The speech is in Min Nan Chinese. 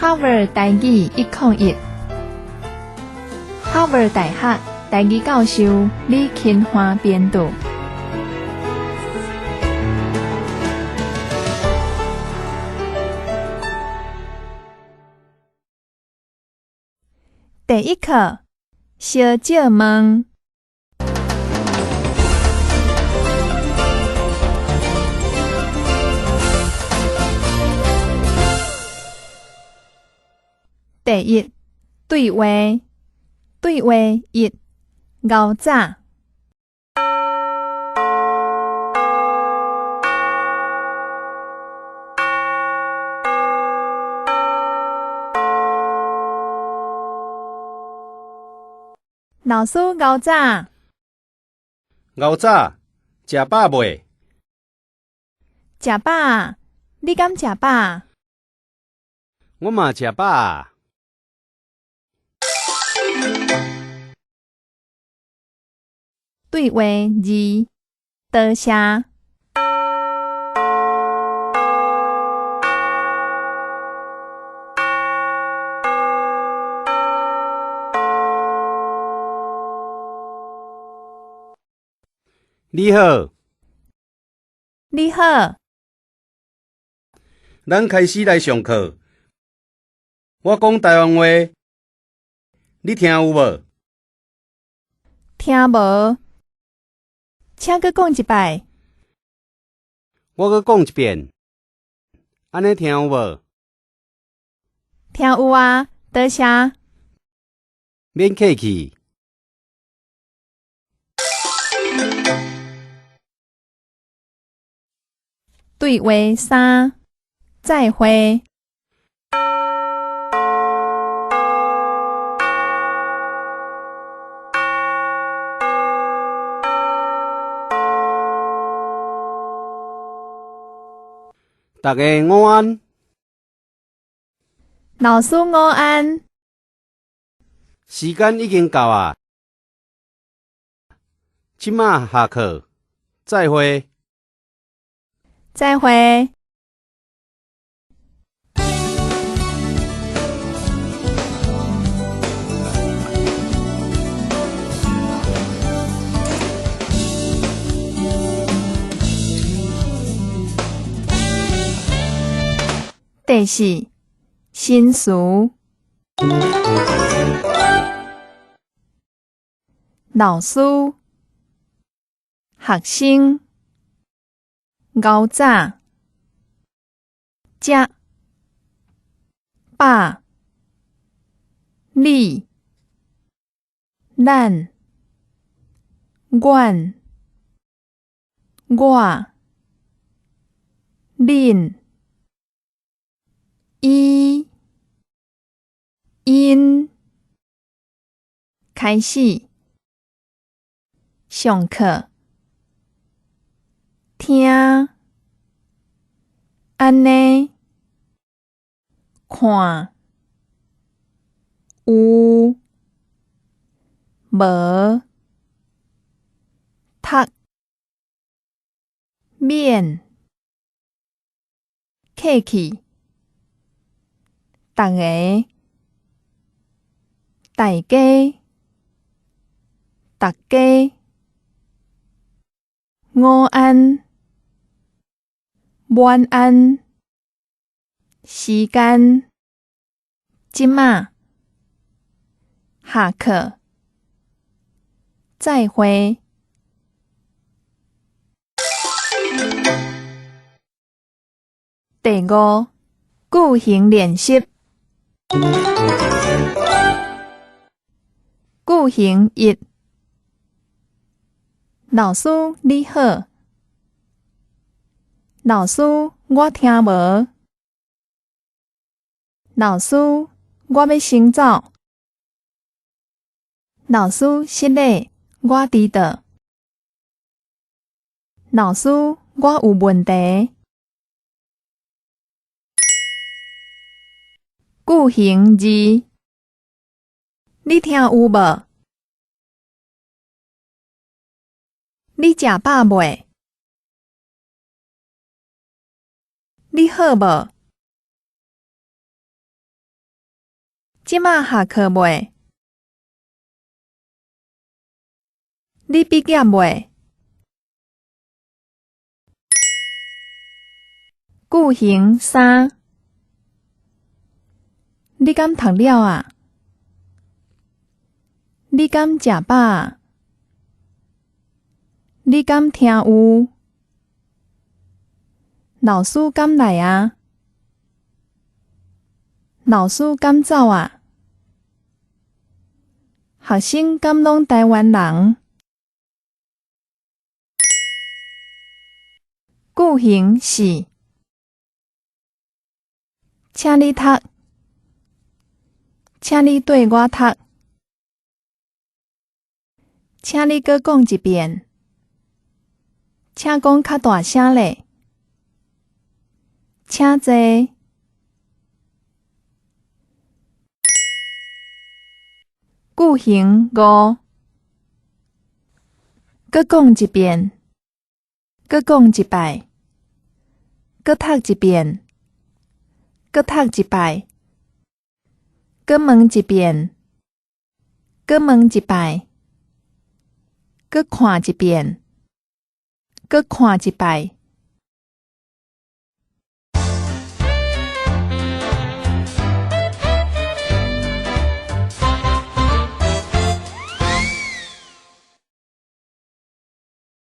哈佛台語101，哈佛大學台語教授李勤華編著。第一課，相借問。第一，對話，對話一，𠢕早。老師𠢕早。𠢕早，食飽未？食飽，你敢食飽？我嘛食飽啊。對話二，多謝。你好。你好。咱開始來上課。我講台灣話，你聽有無？聽無，請閣講一擺。我閣講一遍，按呢聽有無？聽有啊，多謝。免客氣。對話三，再會。大家午安。老師午安。時間已經到啊，這馬下課，再會。再會。第四，新詞。老師、學生、𠢕早、食、飽、你、咱、阮、我、恁、伊、𪜶、開始、上課、聽、按呢、看、有、無、讀、免、客氣、逐个、大家、逐家、午安、晚安、時間、這馬、下課、再會。第五，句型練習。句型一，老師你好。老師，我聽無。老師，我欲先走。老師失禮，我遲到。老師，我有問題。句型二，你聽有無？你食飽未？你好無？這馬下課未？你畢業未？句型三，你敢讀了啊？你敢食飽啊？你敢聽有？老師敢來啊？老師敢走啊？學生敢攏臺灣人？句型四，請你讀，請你綴我讀，請你閣講一遍，請講較大聲咧，請坐。句型五，閣講一遍，閣講一擺，閣讀一遍，閣讀一擺，閣問一遍，閣問一擺，閣看一遍，閣看一擺。